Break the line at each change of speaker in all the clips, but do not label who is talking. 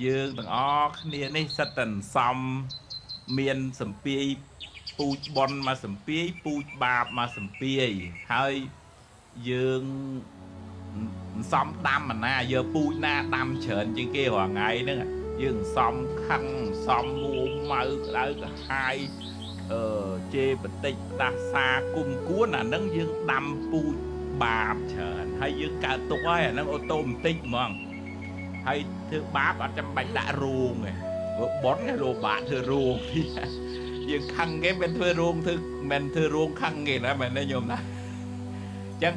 យើងទាំងអស់គ្នានេះសិតតែសំមានសម្ពាយពូជបុណ្យមកសម្ពាយពូជបាបមកសម្ពាយហើយយើងសំដាំអាណាយកពូជណាដាំច្រើនជាងគេរាល់ថ្ងៃហ្នឹងយើងសំខឹងសំមួម៉ៅក្តៅក្រហាយជេរបតិចផ្ដាសាគុំគួនអាហ្នឹងយើងដាំពូជបាបច្រើនហើយយើងកើតទុកហើយអាហ្នឹងអូតូម៉ាទិកហ្មងហើយធ្វើបាបអត់ចាំបាច់ដាក់រោងទេព្រោះប៉ុនគេលោបាក់ធ្វើរោងយើងខឹងគេមិនធ្វើរោងធ្វើមិនធ្វើរោងខឹងគេណាមែនទេញោមណាអញ្ចឹង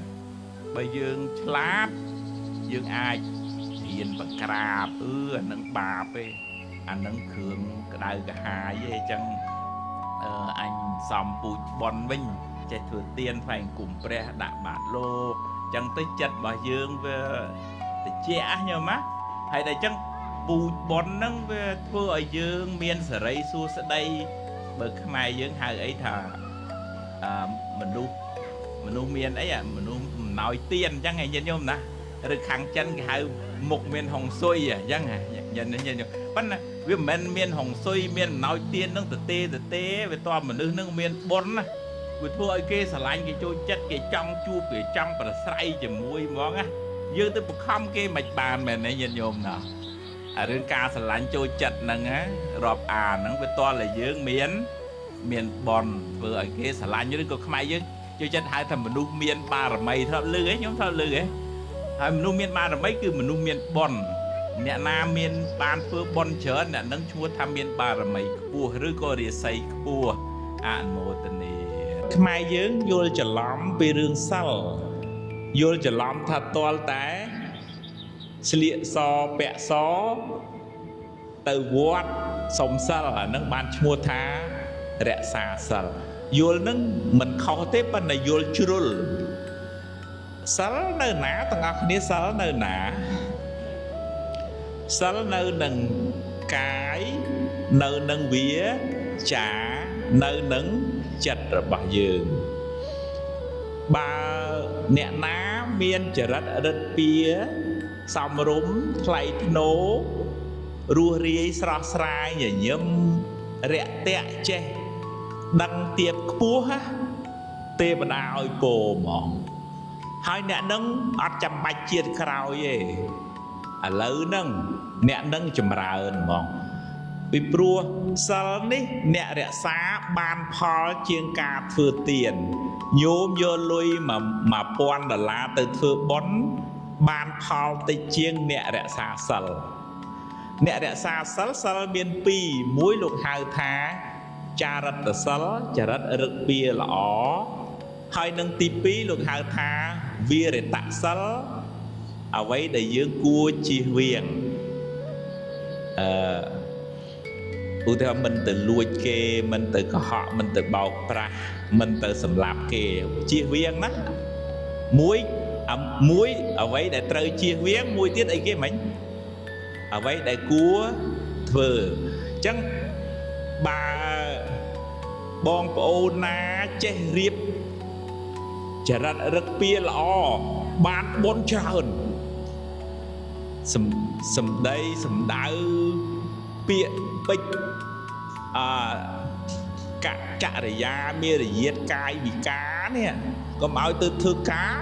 បើយើងឆ្លាតយើងអាចរៀនបង្ក្រាបអានឹងបាបទេអានឹងគ្រឿងក្តៅក្រហាយទេអញ្ចឹងអញសំពូជប៉ុនវិញចេះធ្វើទៀនថ្វាយគុំព្រះដាក់បាតលោកអញ្ចឹងទៅចិត្តរបស់យើងវាតិចញោមណាហើយតែអញ្ចឹងពូជប៉ុនហ្នឹងវាធ្វើឲ្យយើងមានសេរីសួស្តីបើខ្មែរយើងហៅអីថាមនុស្សមានអីអាមនុស្សអំណោយទៀនអញ្ចឹងឯងញាតិញោមណាឬខាងចិនគេហៅមុខមានហុងស៊ុយអញ្ចឹងញាតិញោមប៉ុន្តែវាមិនមែនមានហុងស៊ុយមានអំណោយទៀនហ្នឹងទៅទេវាតមនុស្សហ្នឹងមានបុណ្យណាវាធ្វើឲ្យគេស្រឡាញ់គេចូលចិត្តគេចង់ជួបគេចង់ប្រស្រ័យជាមួយហ្មងណាយើងទៅបង្ខំគេមិនបានមែនទេញាតិញោមណាអារឿងការស្រឡាញ់ចូលចិត្តហ្នឹងណារាប់អានហ្នឹងវាតតែយើងមានបុណ្យធ្វើឲ្យគេស្រឡាញ់ឬក៏ខ្មែរយើងចូលចិត្តហៅថាមនុស្សមានបារមីធ្លាប់ឮហ៎ខ្ញុំធ្លាប់ឮហ៎ហើយមនុស្សមានបារមីគឺមនុស្សមានបុណ្យអ្នកណាមានបានធ្វើបុណ្យច្រើនអ្នកនឹងឈ្មោះថាមានបារមីខ្ពស់ឬក៏រាសីខ្ពស់អនុមោទនាខ្មែរយើងយល់ច្រឡំពីរឿងសិលយល់ច្រឡំថាតលតែស្លៀកសពាក់សទៅវត្តសុំសិលអានឹងបានឈ្មោះថារក្សាសិលយល់នឹងមិនខុសទេប៉ុន្តែយល់ជ្រុលសិលនៅណាទាំងអស់គ្នាសិលនៅណាសិលនៅនឹងកាយនៅនឹងវាចានៅនឹងចិត្តរបស់យើងបើអ្នកណាមានចរិតរិទ្ធពីសមរម្យថ្លៃថ្នូររស់រាយស្រស់ស្រាយញញឹមរាក់ទាក់ចេះដឹងទៀបខ្ពស់ណាទេវតាឲ្យពោហ្មងហើយអ្នកនឹងអត់ចាំបាច់ជាតិក្រោយទេឥឡូវហ្នឹងអ្នកនឹងចម្រើនហ្មងពីព្រោះសិលនេះអ្នករក្សាបានផលជាងការធ្វើទានញោមយកលុយ1000ដុល្លារទៅធ្វើបុណ្យបានផលតិចជាងអ្នករក្សាសិលអ្នករក្សាសិលសិលមានពីរមួយលោកហៅថាចារិតសិលចរិតរឹកពីល្អហើយនឹងទី2លោកហៅថាវីរតសិលអ្វីដែលយើងគួរជៀសវាងឧទាហរណ៍មិនទៅលួចគេមិនទៅកុហកមិនទៅបោកប្រាស់មិនទៅសម្លាប់គេជៀសវាងណាមួយអ្វីដែលត្រូវជៀសវាងមួយទៀតអីគេមិញអ្វីដែលគួរធ្វើអញ្ចឹងបើបងប្អូនណាចេះរៀបចរិតរឹកពីល្អបានបុណ្យច្រើនសម្ដីសម្ដៅពាក្យពេចន៍កចរិយាមេរយាទកាយវិការនេះកុំឲ្យទៅធ្វើការ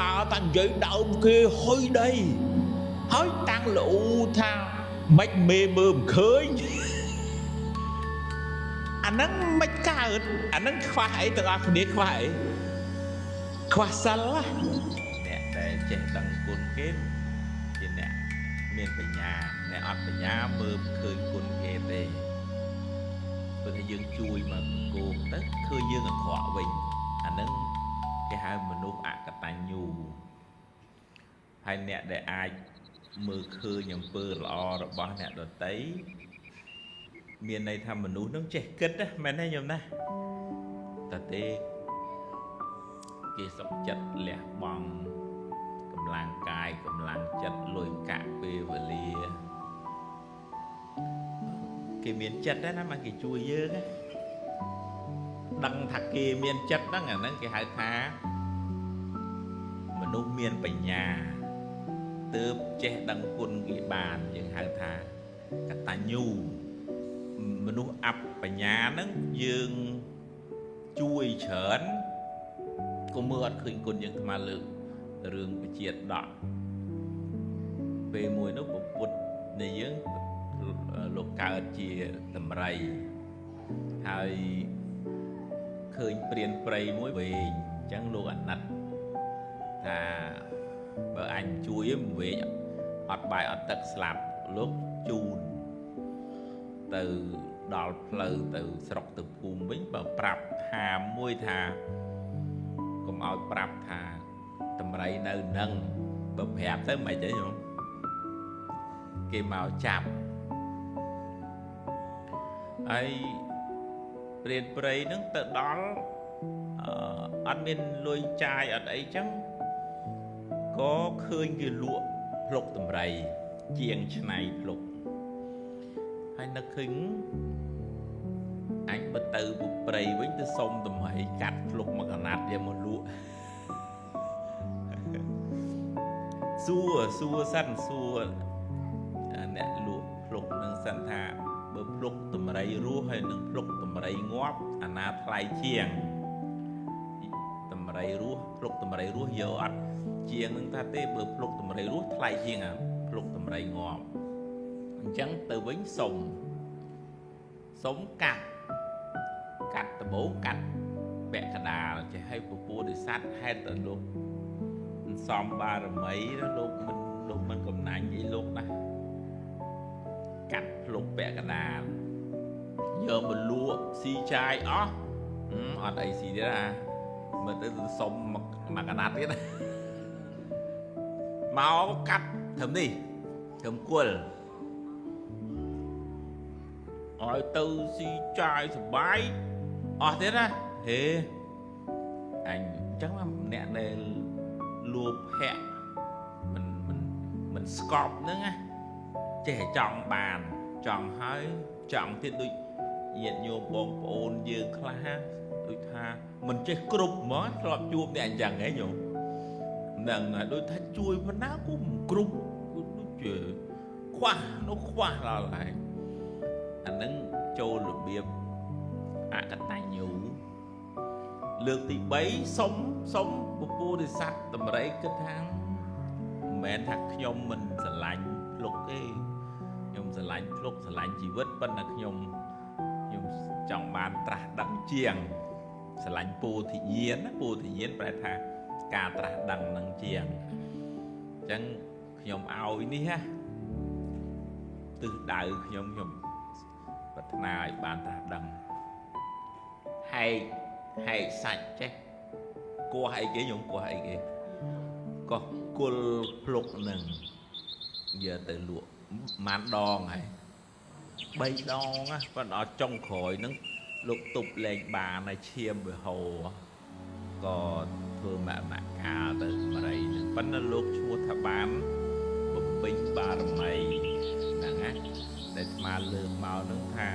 ដើរតែនិយាយដើមគេហុយដីហើយតាំងលូថាមិនមេមើលមិនឃើញអាហ្នឹងមិនកើតអាហ្នឹងខ្វះអីទាំងអស់គ្នាខ្វះអីខ្វះសិលអ្នកដែលចេះដឹងគុណគេជាអ្នកមានបញ្ញាអ្នកអត់បញ្ញាមើលឃើញគុណគេទេព្រោះថាយើងជួយមកគោកទៅឃើញយើងអាក្រក់វិញអាហ្នឹងគេហៅមនុស្សអកតញ្ញូហើយអ្នកដែលអាចមើលឃើញអំពើល្អរបស់អ្នកដទៃមានន័យថាមនុស្សនឹងចេះគិតណាមែនទេញោមណាតែទេគេសុខចិត្តលះបង់កម្លាំងកាយកម្លាំងចិត្តលុយកាក់ពេលវេលាគេមានចិត្តណាមកគេជួយយើងណាដឹងថាគេមានចិត្តហ្នឹងអាហ្នឹងគេហៅថាមនុស្សមានបញ្ញា ទើបចេះដឹងគុណគេបានយើងហៅថាកតញ្ញូមនុស្សអបញ្ញាហ្នឹងយើងជួយច្រើនក៏មើលអត់ឃើញគុណយើងអាត្មាលើករឿងពជាដកពេលមួយនោះពុទ្ធនៃយើងលោកកើតជាតម្រៃហើយឃើញព្រានព្រៃមួយវែងអញ្ចឹងលោកអាណិតថាបើអញជួយវែងអត់បាយអត់ទឹកស្លាប់លោកជូនទៅដល់ផ្លូវទៅស្រុកទៅភូមិវិញបើប្រាប់ថាមួយថាកុំឲ្យប្រាប់ថាតម្រៃនៅនឹងបើប្រាប់ទៅមិនអីទេញោមគេមកចាប់ហើយព្រានព្រៃហ្នឹងទៅដល់អត់មានលុយចាយអត់អីចឹងក៏ឃើញគេលក់ភ្លុកតម្រៃជាងឆ្នៃភ្លុកហើយនឹកឃើញអញបើទៅព្រៃវិញទៅសុំតម្រៃកាត់ភ្លុកមកកណាត់យកមកលក់សួរសួរសិនសួរអ្នកលក់ភ្លុកនឹងសិនថាបើភ្លុកតម្រៃរស់ហើយនឹងភ្លុកតម្រៃងាប់អាណាថ្លៃជាងតម្រៃរស់ភ្លុកតម្រៃរស់យកអត់ជាងនឹងថាទេបើភ្លុកតម្រៃរស់ថ្លៃជាងអាភ្លុកតម្រៃងាប់អញ្ចឹងទៅវិញសុំសុំកាត់កាត់ដបូកាត់ពាក់កដាលចេះឲ្យពពោធិសត្វហេតុតែលោកសំបារមីលោកមិនកំណាញ់អីលោកណាកាត់ភ្លុកពាក់កដាលយកមកលក់ស៊ីចាយអស់អត់អីស៊ីទៀតណាមើលទៅសុំមកកណាត់ទៀតមកកាត់ត្រឹមនេះត្រឹមគល់ឲ្យទៅស៊ីចាយសបាយអស់ទៀតណាហេអញអញ្ចឹងអ្នកដែលលួភៈមិនមិនមិនស្កប់ហ្នឹងណាចេះចង់បានចង់ហើយចង់ទៀតដូចញាតិញោមបងប្អូនយើងខ្លះដូចថាមិនចេះគ្រប់ហ្មងធ្លាប់ជួបអ្នកអញ្ចឹងហ៎ញោមហ្នឹងហើយដូចថាជួយប៉ុណ្ណាក៏មិនគ្រប់ដូចជាខ្វះនោះខ្វះដល់ហើយអាហ្នឹងចូលរបៀបអកតញ្ញូលើកទី3សុំសុំពពោធិសត្វតម្រៃគិតថាមិនមែនថាខ្ញុំមិនស្រឡាញ់ភ្លុកទេខ្ញុំស្រឡាញ់ភ្លុកស្រឡាញ់ជីវិតប៉ុន្តែខ្ញុំចង់បានត្រាស់ដឹងជាងស្រឡាញ់ពោធិញ្ញាណណាពោធិញ្ញាណប្រែថាការត្រាស់ដឹងនឹងជាងអញ្ចឹងខ្ញុំឲ្យនេះណាទិសដៅខ្ញុំប្រាថ្នាឲ្យបានត្រាស់ដឹងហែកហែកសាច់ចេះកោះអីគេខ្ញុំកោះអីគេកោះគល់ភ្លុកនឹងយកទៅលក់ប៉ុន្មានដងហើយ3ដងណាប៉ុន្តែដល់ចុងក្រោយហ្នឹងលោកទប់លែងបានហើយឈាមវាហូរក៏ធ្វើមរណកាលទៅមរីហ្នឹងប៉ុន្តែលោកឈ្មោះថាបានបំពេញបារមីហ្នឹងណាដែលស្មាលើកមកហ្នឹងថា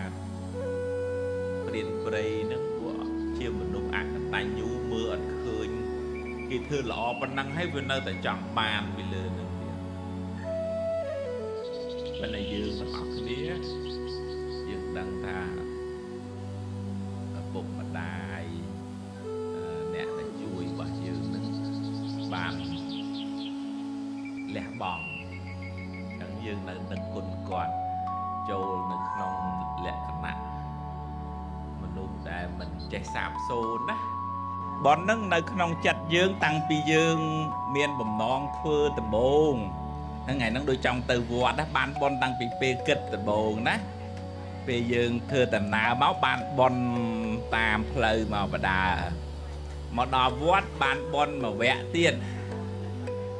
ព្រានព្រៃហ្នឹងពួកជាមនុស្សអកតញ្ញូមើលអត់ឃើញគេធ្វើល្អប៉ុណ្ណឹងហើយវានៅតែចង់បានពីលើហ្នឹងទៀតប៉ុន្តែយើងទាំងអស់គ្នាយើងដឹងថាឪពុកម្ដាយអ្នកដែលជួយរបស់យើងហ្នឹងបានលះបង់អញ្ចឹងយើងនៅនឹកគុណគាត់ចូលនៅក្នុងលក្ខណៈមនុស្សដែលមិនចេះសាបសូន្យណាបនហ្នឹងនៅក្នុងចិត្តយើងតាំងពីយើងមានបំណងធ្វើដំបូងហ្នឹងថ្ងៃហ្នឹងដូចចង់ទៅវត្តណាបានបនតាំងពីពេលគិតដំបូងណាពេលយើងធ្វើដំណើរមកបានបនតាមផ្លូវមកបដាមកដល់វត្តបានបនមួយវគ្គទៀត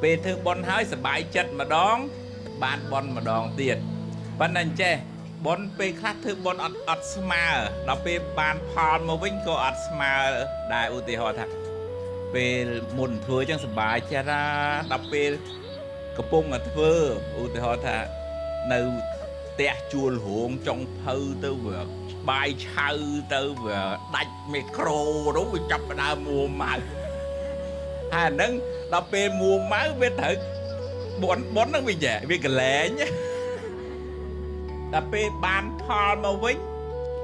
ពេលធ្វើបនហើយសប្បាយចិត្តម្ដងបានបនម្ដងទៀតប៉ុន្តែអញ្ចេះបនពេលខ្លះធ្វើបនអត់ស្មើដល់ពេលបានផលមកវិញក៏អត់ស្មើដែរឧទាហរណ៍ថាពេលមុនធ្វើអញ្ចឹងសប្បាយចិត្តណាដល់ពេលកំពុងតែធ្វើឧទាហរណ៍ថានៅផ្ទះជួលរោងចុងភៅទៅវាបាយឆៅទៅវាដាច់មីក្រូនោះវាចាប់ផ្ដើមមួម៉ៅហើយអាហ្នឹងដល់ពេលមួម៉ៅវាត្រូវ បុណ្យបុណ្យហ្នឹងវិញវាកលែងដល់ពេលបានផលមកវិញ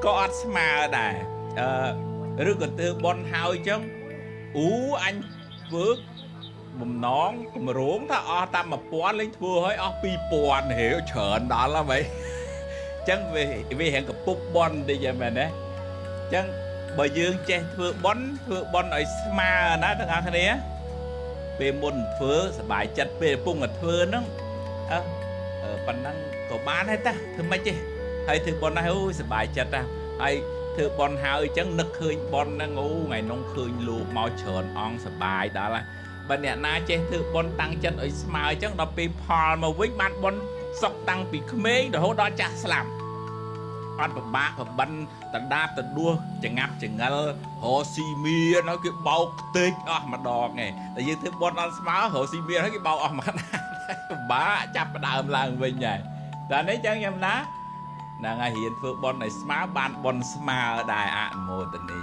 ក៏អត់ស្មើដែរឬក៏ធ្វើបុណ្យហើយចឹងអូអញធ្វើបំណងគម្រោងថាអស់តាម1000លេងធ្វើឲ្យអស់2000ហេច្រើនដល់ហើយចឹងវារៀងកពុបបុណ្យតិចហ្នឹងមែនទេចឹងបើយើងចេះធ្វើបុណ្យធ្វើបុណ្យឲ្យស្មើណាទាំងអស់គ្នាពេលមុនធ្វើសบายចិត្តពេលកំពុងតែធ្វើហ្នឹងអើប៉ុណ្ណឹងក៏បានដែរតាធ្វើម៉េចទេហើយធ្វើបុណ្យហើយអូយសบายចិត្តតាហើយធ្វើបុណ្យហើយអញ្ចឹងនឹកឃើញបុណ្យហ្នឹងអូថ្ងៃនោះឃើញលោកមកច្រើនអង្គសบายដល់ហើយបើអ្នកណាចេះធ្វើបុណ្យតាំងចិត្តឲ្យស្មើអញ្ចឹងដល់ពេលផលមកវិញបានបុណ្យសុខតាំងពីក្មេងរហូតដល់ចាស់ស្លាប់អត់ពិបាកប្របិនដដាបដដួសចងាប់ចងិលរកស៊ីមានហើយគេបោកខ្ទេចអស់ម្ដងឯងតែយើងធ្វើបុណ្យអត់ស្មើរកស៊ីមានហើយគេបោកអស់មកណាពិបាកចាប់ផ្ដើមឡើងវិញហើយតែនេះចឹងខ្ញុំណាហ្នឹងហើយរៀនធ្វើបុណ្យឲ្យស្មើបានបុណ្យស្មើដែរអនុមោទនី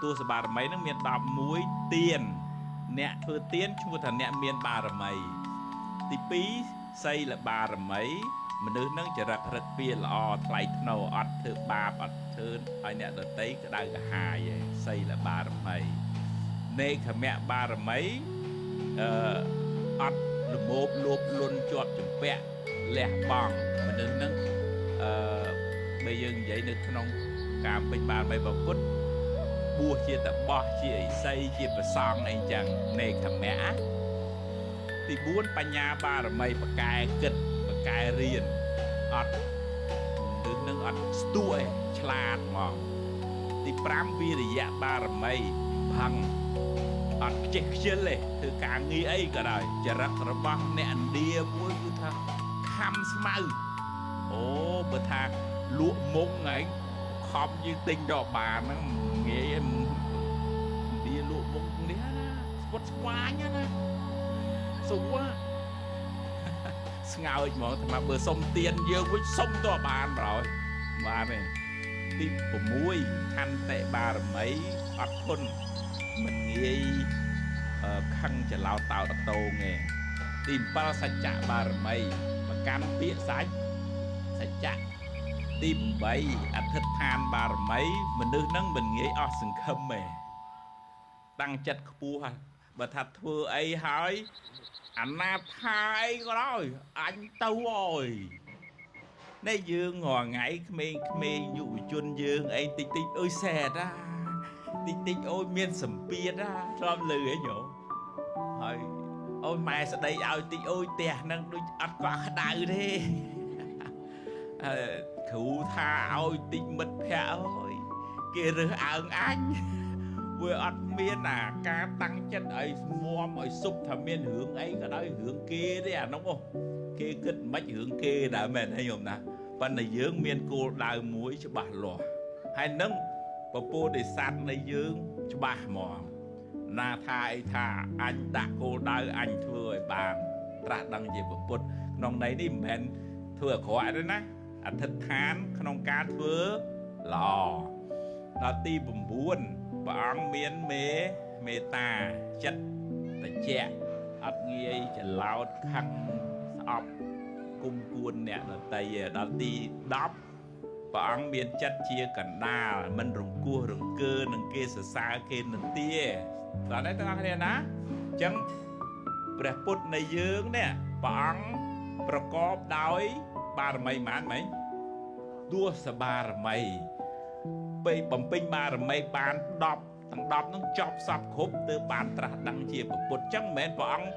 ទស្សបារមីហ្នឹងមាន11ទានអ្នកធ្វើទានឈ្មោះថាអ្នកមានបារមីទី2សីលបារមីមនុស្សនឹងចរិតរឹកពៀល្អថ្លៃថ្នូរអត់ធ្វើបាបអត់ធ្វើឲ្យអ្នកដទៃក្តៅក្រហាយឯងសីលបារមីនេខមៈបារមីអត់លមោបលោភលន់ជាប់ជំពាក់លះបង់មនុស្សនឹងបើយើងនិយាយនៅក្នុងការពេញបារមីរបស់ពុទ្ធបួសជាតបោះជាឥសីជាប្រសង់អីចឹងនេខមៈទី4បញ្ញាបារមីបកែគិតបកែរៀនអត់នឹងនឹងអត់ស្ទួយឆ្លាតហ្មងទី5វិរិយបារមីផឹងអត់ខ្ជិះខ្ជិលទេធ្វើការងារអីក៏ដោយចរិតរបស់អ្នកឥណ្ឌាមួយគឺថាខំស្មៅអូបើថាលក់មុងឯងខំយើងទិញដល់បានហ្នឹងងាយឯងឥណ្ឌាលក់មុងនេះណាស្ពុតស្វាញណាស្រួលស្ងើចហ្មងថាបើសុំទៀនយើងវិញសុំតបានប្រហើយបានទេទី6ខន្តិបារមីអត់ធន់មិនងាយខឹងច្រឡោតតោតតងទេទី7សច្ចៈបារមីប្រកាន់ពាក្យសាច់សច្ចៈទី8អធិដ្ឋានបារមីមនុស្សនឹងមិនងាយអស់សង្ឃឹមទេតាំងចិត្តខ្ពស់បើថាធ្វើអីហើយអាណាថាអីក៏ដោយអញទៅអើយនេះយើងរាល់ថ្ងៃក្មេងៗយុវជនយើងអីតិចតិចអើយសែតតិចតិចអូយមានសម្ពាធធ្លាប់លឺហ៎ញោមហើយអូយម៉ែស្ដីឲ្យតិចអូយផ្ទះហ្នឹងដូចអត់កក់ក្ដៅទេគ្រូថាឲ្យតិចមិត្តភក្តិអើយគេរើសអើងអញវាអត់មានអាការតាំងចិត្តឲ្យមមឲ្យសុបថាមានរឿងអីក៏ដោយរឿងគេទេអានោះគេគិតមិនរឿងគេដែរមែនទេញោមណាប៉ុន្តែយើងមានគោលដៅមួយច្បាស់លាស់ហើយនឹងពពោធិសត្វនៃយើងច្បាស់ហ្មងណាថាអីថាអញដាក់គោលដៅអញធ្វើឲ្យបានត្រាស់ដឹងជាពុទ្ធក្នុងន័យនេះមិនមែនធ្វើអាក្រក់ទេណាអធិដ្ឋានក្នុងការធ្វើល្អដល់ទី9ព្រះអង្គមានមេត្តាចិត្តតិចអត់ងាយច្រឡោតខឹងស្អប់គុំគួនអ្នកដទៃទេដល់ទី10ព្រះអង្គមានចិត្តជាកណ្ដាលមិនរង្គោះរង្គើនឹងគេសរសើរគេនន្ទាដល់នេះទាំងអស់គ្នាណាអញ្ចឹងព្រះពុទ្ធនៃយើងនេះព្រះអង្គប្រកបដោយបារមីប៉ុន្មានមិញទស្សបារមីពេលបំពេញបារមីបាន10ទាំង10ហ្នឹងចប់សពគ្រប់ទើបបានត្រាស់ដឹងជាពុទ្ធអញ្ចឹងមិនមែនព្រះអង្គ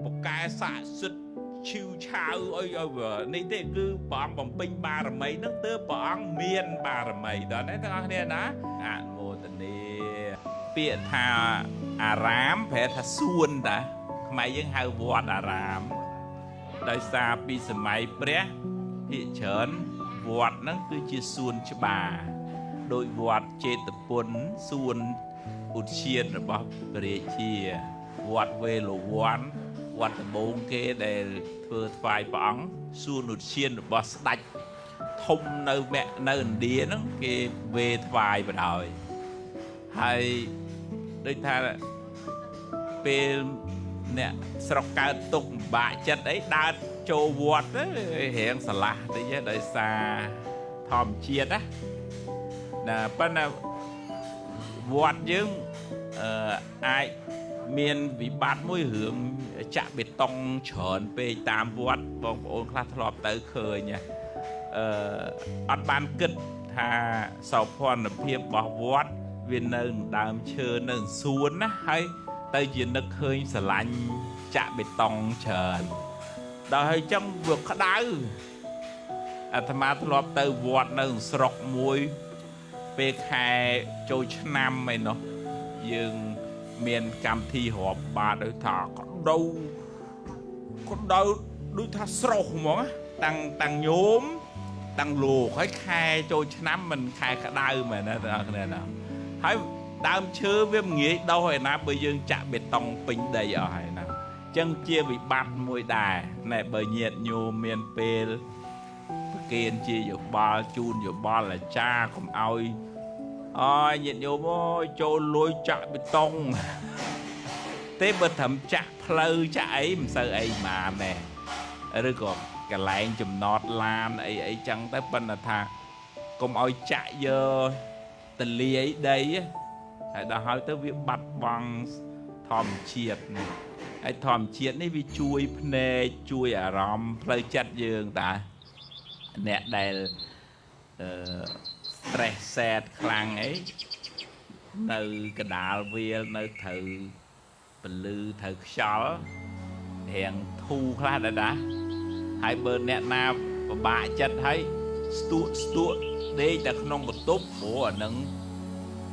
បកែស័ក្តិសិទ្ធឈីវឆាវអីឲ្យនេះទេគឺព្រះអង្គបំពេញបារមីហ្នឹងទើបព្រះអង្គមានបារមីដល់នេះទាំងអស់គ្នាណាអនុមោទនាពាក្យថាអារាមប្រែថាសួនតាខ្មែរយើងហៅវត្តអារាមដោយសារពីសម័យព្រះភាគច្រើនវត្តហ្នឹងគឺជាសួនច្បារដោយវត្តចេតពុនសួនឧទ្យានរបស់ព្រះរាជាវត្តវេលវ័នវត្តដំបូងគេដែលធ្វើថ្វាយព្រះអង្គសួនឧទ្យានរបស់ស្ដេចធំនៅឥណ្ឌាហ្នឹងគេវេថ្វាយបណ្ដោយហើយដូចថាពេល អ្នកស្រុកកើតទុកពិបាកចិត្តអីដើរចូលវត្តទៅរៀងស្រឡះតិចដោយសារធម្មជាតិណាណាប៉ុន្តែវត្តយើងអាចមានវិបត្តិមួយរឿងចាក់បេតុងច្រើនពេកតាមវត្តបងប្អូនខ្លះធ្លាប់ទៅឃើញអត់បានគិតថាសោភ័ណភាពរបស់វត្តវានៅដើមឈើនៅសួនណាហើយទៅជានឹកឃើញស្រឡាញ់ចាក់បេតុងច្រើនដល់ហើយចឹងវាក្តៅអាត្មាធ្លាប់ទៅវត្តនៅស្រុកមួយពេលខែចូលឆ្នាំអីនោះយើងមានកម្មវិធីរាប់បាតដូចថាក្តៅក្តៅដូចថាស្រោះហ្មងតាំងញោមតាំងលោកហើយខែចូលឆ្នាំមិនខែក្តៅមែនណាបងប្អូនណាហើយដើមឈើវាមិនងាយដុះឯណាបើយើងចាក់បេតុងពេញដីអស់ហើយណាអញ្ចឹងជាវិបត្តិមួយដែរណែបើញាតិញោមមានពេលប្រគេនជាយោបល់ជូនយោបល់អាចារ្យកុំឲ្យអើយញាតិញោមអើយចូលលួយចាក់បេតុងទេបើត្រឹមចាក់ផ្លូវចាក់អីមិនសូវអីហ្មានដែរឬក៏កន្លែងចំណតឡានអីអីចឹងទៅប៉ុន្តែថាកុំឲ្យចាក់យកតលាយដីហើយដល់ហើយទៅវាបាត់បង់ធម្មជាតិនេះហើយធម្មជាតិនេះវាជួយភ្នែកជួយអារម្មណ៍ផ្លូវចិត្តយើងតាអ្នកដែលstress sad ខ្លាំងអីនៅកដាលវាលនៅត្រូវពលឺត្រូវខ្យល់រៀងធូរខ្លះដែរណាហើយបើអ្នកណាពិបាកចិត្តហើយស្ទួកស្ទួកដេកតែក្នុងបន្ទប់ព្រោះអានឹង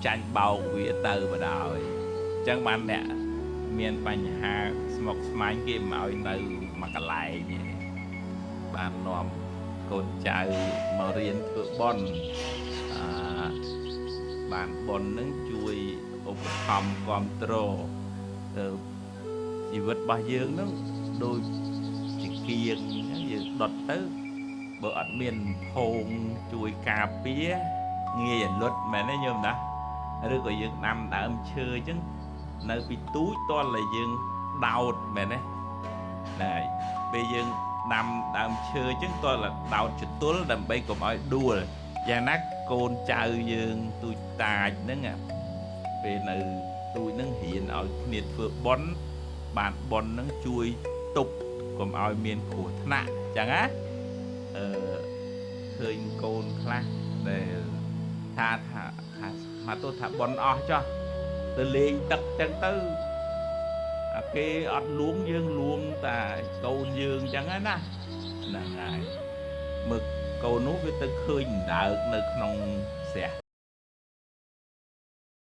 ចាញ់បោកវាទៅបដ ாய் អញ្ចឹងបានអ្នកមានបញ្ហាស្មុគស្មាញគេមិនឲ្យនៅមួយកន្លែងទេបាននាំកូនចៅមករៀនធ្វើបុណ្យបានបុណ្យនឹងជួយឧបត្ថម្ភគ្រប់គ្រងទៅជីវិតរបស់យើងនឹងដូចជាគៀងយើងដុតទៅបើអត់មានភោងជួយការពារងាយរលត់មែនទេញោមណាឬក៏យើងដាំដើមឈើអញ្ចឹងនៅពីទូចតលតែយើងដោតមែនទេណែពេលយើងដាំដើមឈើអញ្ចឹងតលតែដោតចតុលដើម្បីកុំឲ្យដួលយ៉ាងណាកូនចៅយើងទូចតាចហ្នឹងពេលនៅទូចហ្នឹងរៀនឲ្យគ្នាធ្វើបុណ្យបានបុណ្យហ្នឹងជួយទប់កុំឲ្យមានគ្រោះថ្នាក់អញ្ចឹងណាឃើញកូនខ្លះដែលថាថាមកទោះថាបុណ្យអស់ចុះទៅលេងទឹកចឹងទៅអាគេអត់លួងយើងលួងតែកូនយើងចឹងណាហ្នឹងហើយមើលកូននោះវាទៅឃើញដើកនៅក្នុងស្រះ